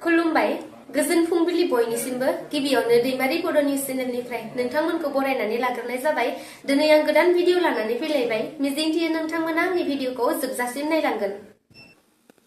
खुलुमबाय गोजोन फुंबिलि बयनिसिमबो गिबियावनो दैमारि बड' निउस चेनेलनिफ्राय नोंथांमोनखौ बरायनानै लाग्रोनाय जाबाय। दिनै आं गोदान भिडिअ लानानै फैलायबाय। मिजिंथियो नोंथांमोना आंनि भिडिअखौ जोबजासिम नायलांगोन।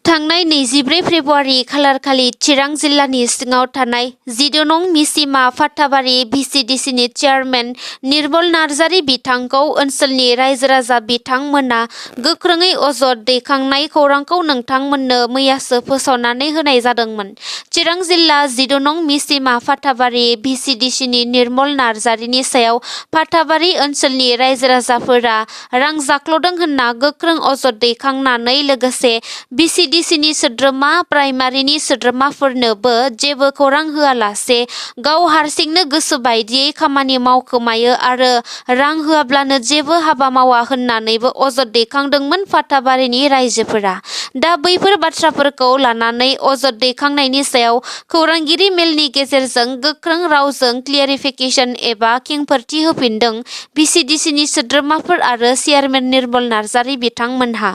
थांनाय 24 फेब्रुआरि खालारखालि चिरां जिल्लानि सिङाव थानाय 14 नं मिसिमा फाथाबारि भिसिडिसिनि चेयारमेन निर्मल नार्जारि बिथांखौ ओनसोलनि रायजो राजा बिथांमोना गोख्रोङै अजद दैखांनाय खौरांखौ नोंथांमोननो मैयासो फोसावनानै होनाय जादोंमोन। चिरां जिल्ला 14 नं मिसिमा फाथाबारि भिसिडिसिनि निर्मल नार्जारिनि सायाव फाथाबारि ओनसोलनि रायजो राजाफोरा रां जाख्ल'दों होनना गोख्रों अजद दैखांनानै लोगोसे भिसिडिसिनि सोद्रोमा प्राइमारिनि सोद्रोमाफोरनोबो जेबो खौरां होआलासे गाव हारसिंनो गोसो बायदियै खामानि मावखोमायो आरो रां होआब्लानो जेबो हाबा मावा होननानैबो अजद दैखांदोंमोन फाथाबारिनि रायजोफोरा। दा बैफोर बाथ्राफोरखौ लानानै अजद दैखांनायनि सायाव खौरांगिरि मेलनि गेजेरजों गोख्रों रावजों क्लियारिफिकेसन एबा खेंफोरथि होफिनदों भिसिडिसिनि सोद्रोमाफोर आरो चेयारमेन निर्मल नार्जारि बिथांमोनहा।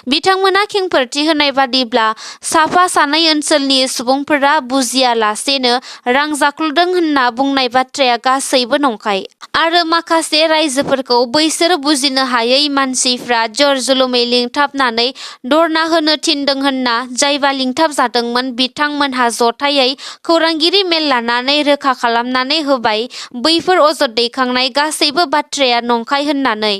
बिथांमोना खेंफोरथि होनाय बादिब्ला साफा सानै ओनसोलनि सुबुंफोरा बुजियालासेनो रां जाख्ल'दों होनना बुंनाय बाथ्राया गासैबो नंखाय आरो माखासे रायजोफोरखौ बैसोर बुजिनो हायै मानसिफ्रा जर जुलुमै लिंथाबनानै धरना होनो थिनदों होनना जायबा लिंथाब जादोंमोन बिथांमोनहा जथायै खौरांगिरि मेल लानानै रोखा खालामनानै होबाय बैफोर अजद दैखांनाय गासैबो बाथ्राया नंखाय होननानै।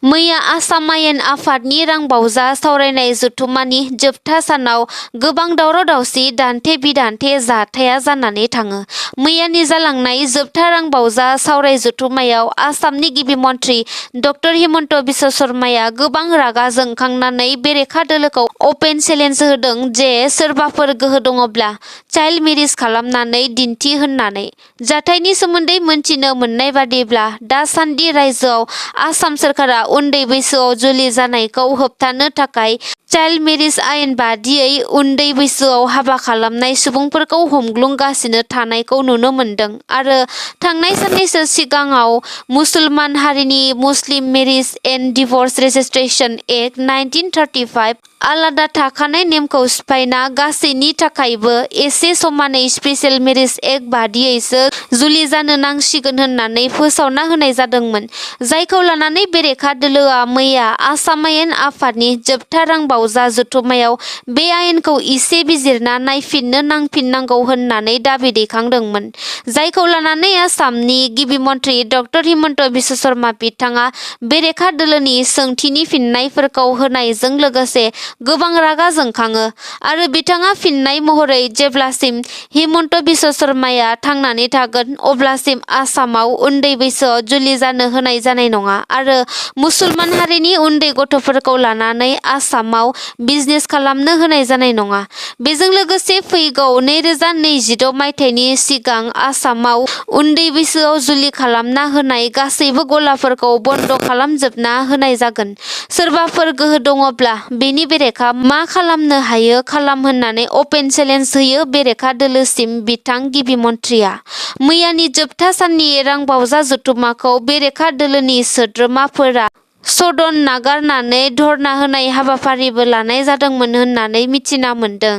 मैया आसाम आयेन आफादनि रांबावजा सावरायनाय जथुम्मानि जोबथा सानाव गोबां दावराव दावसि दान्थे बिदान्थे जाथाया जानानै थाङो। मैयानि जालांनाय जोबथा रांबावजा सावराय जथुम्मायाव आसामनि गिबि मन्थ्रि डक्टर हिमन्त बिश्व शर्माया गोबां रागा जोंखांनानै बेरेखा दोलोखौ अपेन चेलेन्ज होदों जे सोरबाफोर गोहो दङब्ला चाइल्ड मेरिज खालामनानै दिन्थि होननानै। जाथायनि सोमोन्दै मोनथिनो मोननाय बादिब्ला दासान्दि रायजोआव आसाम सोरखारा उन्दै बैसोआव जुलि जानायखौ होबथानो थाखाय चाइल्ड मेरिज आयेन बादियै उन्दै बैसोआव हाबा खालामनाय सुबुंफोरखौ हमग्लुंगासिनो थानायखौ नुनो मोनदों आरो थांनाय साननैसो सिगाङाव मुसलमान हारिनि Muslim marriage and divorce registration act 1935 आलादा थाखानाय नेमखौ सिफायना गासैनि थाखायबो एसे समानै स्पेसियेल मेरिज एक्ट बादियैसो जुलि जानो नांसिगोन होननानै फोसावना होनाय जादोंमोन। जायखौ लानानै बेरेखा दोलोआ मैया आसाम आयेन आफादनि जोबथा रांबावजा जथुम्मायाव बे आयेनखौ इसे बिजिरना नायफिननो नांफिननांगौ होननानै दाबि दैखांदोंमोन। जायखौ लानानै आसामनि गिबि मन्थ्रि डक्टर हिमन्त बिश्व शर्मा बिथाङा बेरेखा दोलोनि सोंथिनि फिननायफोरखौ होनायजों लोगोसे गोबां रागा जोंखाङो आरो बिथाङा फिननाय महरै जेब्लासिम हिमन्त बिश्व शर्माया थांनानै थागोन अब्लासिम आसामाव उन्दै बैसोआव जुलि जानो होनाय जानाय नङा आरो मुसलमान हारिनि उन्दै गथ'फोरखौ लानानै आसामाव बिजनेस खालामनो होनाय जानाय नङा। बेजों लोगोसे फैगौ 2026 मायथाइनि सिगां आसामाव उन्दै बैसोआव जुलि खालामना होनाय गासैबो गलाफोरखौ बन्द' खालामजोबना होनाय जागोन। सोरबाफोर गोहो दङब्ला बेनि बेरेखा मा खालामनो हायो खालाम होननानै अपेन चेलेन्ज होयो बेरेखा दोलोसिम बिथां गिबि मन्थ्रिया। मैयानि जोबथा साननि रांबावजा जथुम्माखौ बेरेखा दोलोनि सोद्रोमाफोरा सदन नागारनानै धरना होनाय हाबाफारिबो लानाय जादोंमोन होननानै मिथिना मोनदों।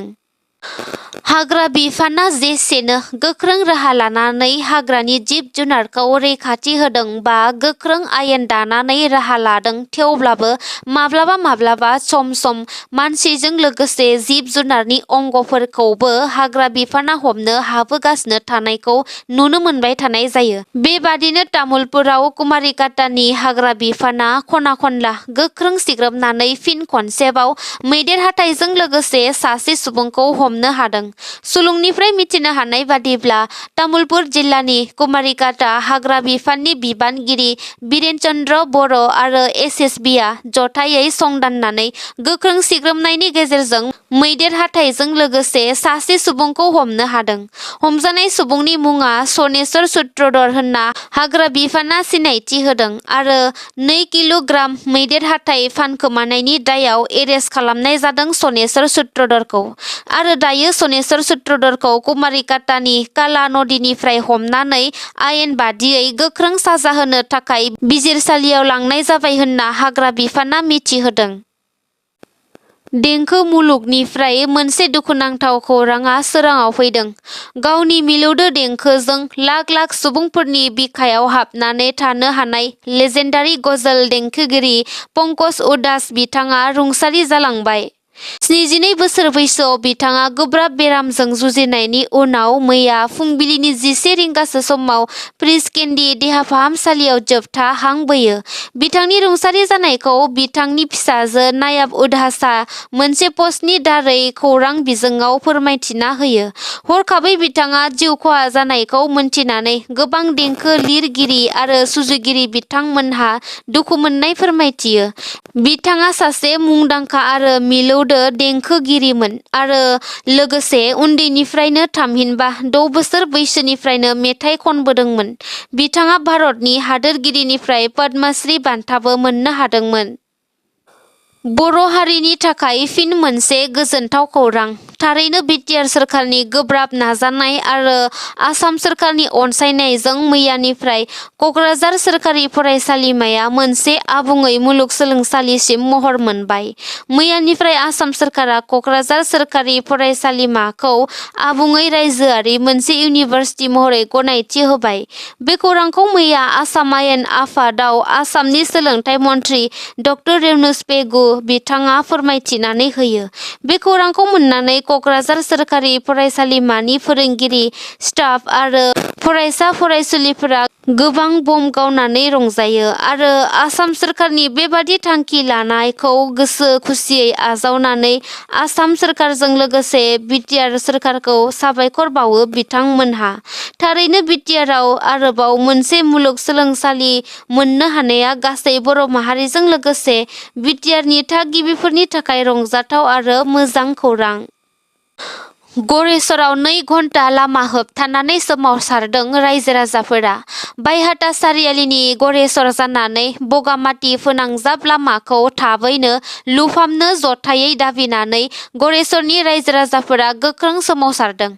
हाग्रा बिफाना जेसेनो गोख्रों राहा लानानै हाग्रानि जिब जुनारखौ रैखाथि होदों बा गोख्रों आयेन दानानै राहा लादों थेवब्लाबो माब्लाबा सम सम मानसिजों लोगोसे जिब जुनारनि अंगफोरखौबो हाग्रा बिफाना हमनो हाबोगासिनो थानायखौ नुनो मोनबाय थानाय जायो। बेबादिनो तामुलपुराव कुमारिकाटानि हाग्रा बिफाना खना खनला गोख्रों सिग्रोमनानै फिन खनसेबाव मैदेर हाथाइजों लोगोसे सासे सुबुंखौ हमनो हादों। सुलुंनिफ्राय मिथिनो हानाय बादिब्ला तामुलपुर जिल्लानि कुमारिकाटा हाग्रा बिफाननि बिबानगिरि बिरेन चन्द्र बर' आरो एसएसबिआ जथायै संदाननानै गोख्रों सिग्रोमनायनि गेजेरजों मैदेर हाथाइजों लोगोसे सासे सुबुंखौ हमनो हादों। हमजानाय सुबुंनि मुङा सनेस्वर सूत्रधर होनना हाग्रा बिफाना सिनायथि होदों आरो 2 किल'ग्राम मैदेर हाथाइ फानखोमानायनि दायाव एरेस्ट खालामनाय जादों सनेस्वर सूत्रधरखौ आरो दायो सनेस्वर सूत्रधरखौ कुमारिकाटानि काला नदीनिफ्राय हमनानै आयेन बादियै गोख्रों साजा होनो थाखाय बिजिरसालियाव लांनाय जाबाय होनना हाग्रा बिफाना मिथिहोदों। देंखो मुलुगनिफ्राय मोनसे दुखुनांथाव खौराङा सोराङाव फैदों। गावनि मिलौदो देंखोजों लाख लाख सुबुंफोरनि बिखायाव हाबनानै थानो हानाय लेजेन्डारि गजल देंखोगिरि पंकज उदास बिथाङा रुंसारि जालांबाय। 72 बोसोर बैसोआव बिथाङा गोब्राब बेरामजों जुजिनायनि उनाव मैया फुंबिलिनि 11 रिंगासो समाव प्रिन्स केन्डी देहा फाहामसालियाव जोबथा हां बोयो। बिथांनि रुंसारि जानायखौ बिथांनि फिसाजो नायाब उदासआ मोनसे पस्टनि दारै खौरां बिजोङाव फोरमायथिना होयो। हरखाबै बिथाङा जिउ खहा जानायखौ मोनथिनानै गोबां देंखो लिरगिरि आरो सुजुगिरि बिथांमोनहा दुखु मोननाय फोरमायथियो। बिथाङा सासे मुंदांखा आरो मिलौदो देंखोगिरिमोन आरो लोगोसे उन्दैनिफ्रायनो थामहिनबा 6 बोसोर बैसोनिफ्रायनो मेथाइ खनबोदोंमोन। बिथाङा भारतनि हादोरगिरिनिफ्राय पद्मश्री बान्थाबो मोननो हादोंमोन। बर' हारिनि थाखाय फिन मोनसे गोजोनथाव खौरां। थारैनो बिटिआर सोरखारनि गोब्राब नाजानाय आरो आसाम सोरखारनि अनसायनायजों मैयानिफ्राय क'क्राझार सोरखारि फरायसालिमाया मोनसे आबुङै मुलुगसोलोंसालिसिम महर मोनबाय। मैयानिफ्राय आसाम सोरखारा क'क्राझार सोरखारि फरायसालिमाखौ आबुङै रायजोआरि मोनसे इउनिभार्सिटि महरै गनायथि होबाय। बे खौरांखौ मैया आसाम आयेन आफादाव आसामनि सोलोंथाइ मन्थ्रि ड रेनुस पेगु बिथाङा फोरमायथिनानै होयो। बे खौरांखौ मोननानै क'क्राझार सोरखारि फरायसालिमानि फोरोंगिरि, स्टाफ आरो फरायसा फरायसुलिफोरा गोबां बम गावनानै रंजायो आरो आसाम सोरखारनि बेबादि थांखि लानायखौ गोसो खुसियै आजावनानै आसाम सोरखारजों लोगोसे बिटिआर सोरखारखौ साबायखर बावो बिथांमोनहा। थारैनो बिटिआरआव आरोबाव मोनसे मुलुगसोलोंसालि मोननो हानाया गासै बर' माहारिजों लोगोसे बिटिआरनि थागिबिफोरनि थाखाय रंजाथाव आरो मोजां खौरां। गरेस्वराव 2 घन्टा लामा होबथानानै सोमावसारदों रायजो राजाफोरा। बायहाटा सारियालिनि गरेस्वर जानानै बगामाथि फोनांजाब लामाखौ थाबैनो लुफामनो जथायै दाबिनानै गरेस्वरनि रायजो राजाफोरा गोख्रों सोमावसारदों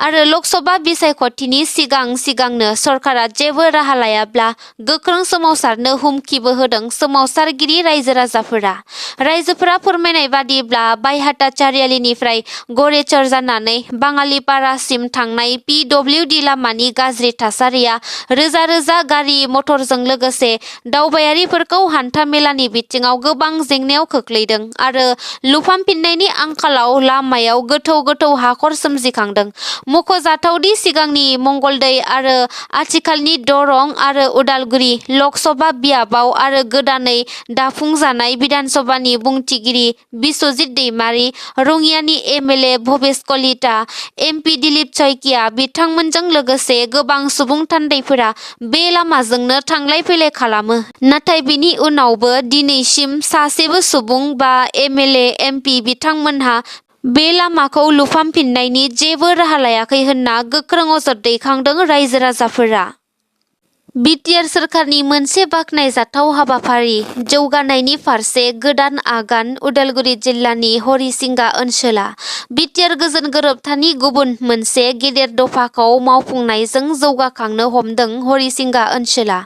आरो लकसभा बिसायख'थिनि सिगांनो सरकारा जेबो राहा लायाब्ला गोख्रों सोमावसारनो हुमखिबो होदों सोमावसारगिरि रायजो राजाफोरा। रायजोफोरा फोरमायनाय बादिब्ला बायहाटा सारियालिनिफ्राय गरेस्वर जानानै बाङालिपारासिम थांनाय पिडब्लिउडि लामानि गाज्रि थासारिया रोजा रोजा गारि मटरजों लोगोसे दावबायारिफोरखौ हान्था मेलानि बिथिङाव गोबां जेंनायाव खोख्लैदों आरो लुफामफिननायनि आंखालाव लामायाव गोथौ गोथौ हाखर सोमजिखांदों। मख'जाथावदि सिगांनि मंगलदै आरो आथिखालनि दरं आरो उदालगुरि लकसभा बियाबाव आरो गोदानै दाफुंजानाय बिधानसभानि बुंथिगिरि बिस्वजित दैमारी, रङियानि एमएलए भबेश कलिता, एमपि दिलीप शइकिया बिथांमोनजों लोगोसे गोबां सुबुं थान्दैफोरा बे लामाजोंनो थांलाय फैलाय खालामो। नाथाय बिनि उनावबो दिनैसिम सासेबो सुबुं बा एमएलए एमपि बिथांमोनहा बे लामाखौ लुफामफिननायनि जेबो राहा लायाखै होनना गोख्रों अजद दैखांदों रायजो राजाफोरा। बिटिआर सोरखारनि मोनसे बाख्नायजाथाव हाबाफारि जौगानायनि फारसे गोदान आगान उदालगुरि जिल्लानि हरिसिंगा ओनसोला बिटिआर गोजोन गोरोबथानि गुबुन मोनसे गेदेर दफाखौ मावफुंनायजों जौगाखांनो हमदों। हरिसिंगा ओनसोला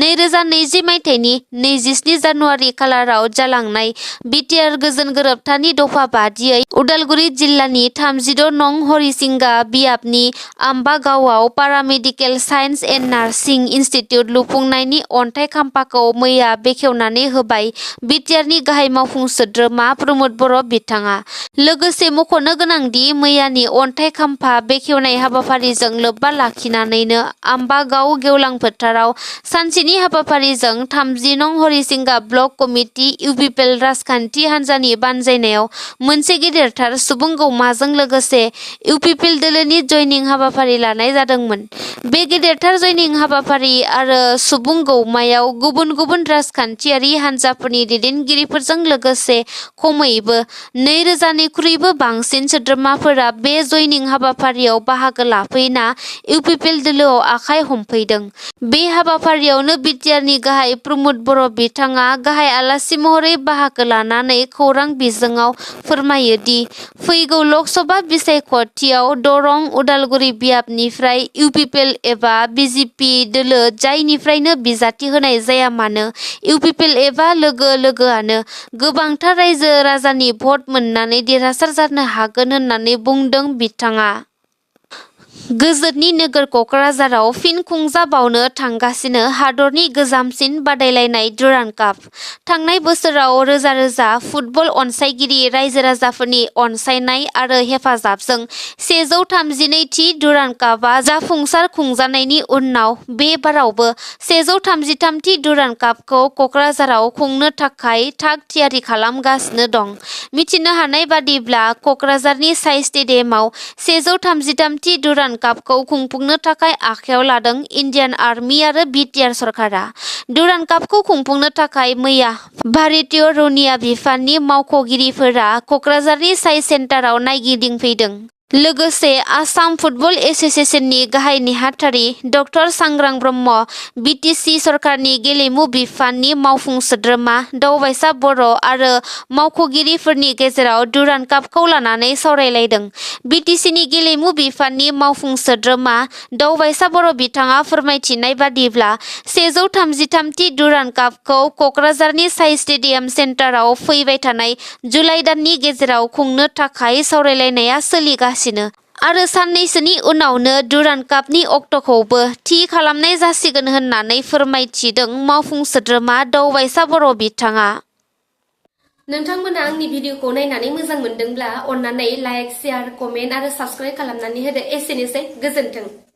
2020 मायथाइनि 27 जानुवारि खालाराव जालांनाय बिटिआर गोजोन गोरोबथानि दफा बादियै उदालगुरि जिल्लानि 36 नं हरिसिंगा बियाबनि आम्बागावआव पारामेडिकेल साइन्स एन्ड नार्सिं इनस्टिट्युट लुफुंनायनि अन्थाइ खाम्फाखौ मैया बेखेवनानै होबाय बिटिआरनि गाहाय मावफुं सोद्रोमा प्रमद बर' बिथाङा। लोगोसे मख'नो गोनांदि मैयानि अन्थाइ खाम्फा बेखेवनाय हाबाफारिजों लोब्बा लाखिनानैनो आम्बागाव गेवलां फोथाराव सानसेनि हाबाफारिजों 30 नं हरिसिंगा ब्लक कमिटि इउपिपिएल राजखान्थि हान्जानि बानजायनायाव मोनसे गेदेरथार सुबुं गौमाजों लोगोसे इउपिपिएल दोलोनि जयनिं हाबाफारि लानाय जादोंमोन। बे गेदेरथार जयनिं हाबाफारि आरो सुबुं गौमायाव गुबुन गुबुन राजखान्थियारि हान्जाफोरनि दैदेनगिरिफोरजों लोगोसे खमैबो 2000 निख्रुइबो बांसिन सोद्रोमाफोरा बे जयनिं हाबाफारियाव बाहागो लाफैना इउपिपिएल दोलोआव आखाइ हमफैदों। बे हाबाफारियावनो बिटिआरनि गाहाय प्रमद बर' बिथाङा गाहाय आलासि महरै बाहागो लानानै खौरां बिजोङाव फोरमायोदि फैगौ लकसभा बिसायख'थियाव दरं उदालगुरि बियाबनिफ्राय इउपिपिएल एबा बिजेपि दोलो जायनिफ्रायनो बिजाथि होनाय जाया मानो इउपिपिएल एबा लोगो लोगोआनो गोबांथार रायजो राजानि भट मोननानै देरहासार जानो हागोन होननानै बुंदों बिथाङा। गोजोननि नोगोर क'क्राझाराव फिन खुंजाबावनो थांगासिनो हादरनि गोजामसिन बादायलायनाय डुरान्ड काप। थांनाय बोसोराव रोजा रोजा फुटबल अनसायगिरि रायजो राजाफोरनि अनसायनाय आरो हेफाजाबजों 132थि डुरान्ड कापआ जाफुंसार खुंजानायनि उनाव बे बारावबो 133थि डुरान्ड कापखौ क'क्राझाराव खुंनो थाखाय थाग थियारि खालामगासिनो दं। मिथिनो हानाय बादिब्ला क'क्राझारनि साइ स्टेडियामाव 133थि डुरान्ड कापखौ खुंफुंनो थाखाय आखायाव लादों इन्डियान आर्मि आरो बिटिआर सरकारा। डुरान्ड कापखौ खुंफुंनो थाखाय मैया भारतीय रौनिया बिफाननि मावख'गिरिफोरा क'क्राझारनि साइ सेन्टाराव नायगिदिंफैदों। लोगोसे आसाम फुटबल एस'सिएशननि गाहाय नेहाथारि ड सांग्रां ब्रह्म, बिटिसि सरकारनि गेलेमु बिफाननि मावफुं सोद्रोमा दावबायसा बर' आरो मावख'गिरिफोरनि गेजेराव डुरान्ड कापखौ लानानै सावरायलायदों। बिटिसिनि गेलेमु बिफाननि मावफुं सोद्रोमा दावबायसा बर' बिथाङा फोरमायथिनाय बादिब्ला 133थि डुरान्ड कापखौ क'क्राझारनि साइ स्टेडियाम सेन्टाराव फैबाय थानाय जुलाइ दाननि गेजेराव खुंनो थाखाय सावरायलायनाया सोलिगासिनो आरो साननैसोनि उनावनो डुरान्ड कापनि अक्ट'खौबो थि खालामनाय जासिगोन होननानै फोरमायथिदों मावफुं सोद्रोमा दावबायसा बर' बिथाङा। नोंथांमोना आंनि भिडिअखौ नायनानै मोजां मोनदोंब्ला अन्नानै लाइक, शेयार, कमेन्ट आरो साबस्क्राइब खालामनानै होदो। एसेनोसै, गोजोन्थों।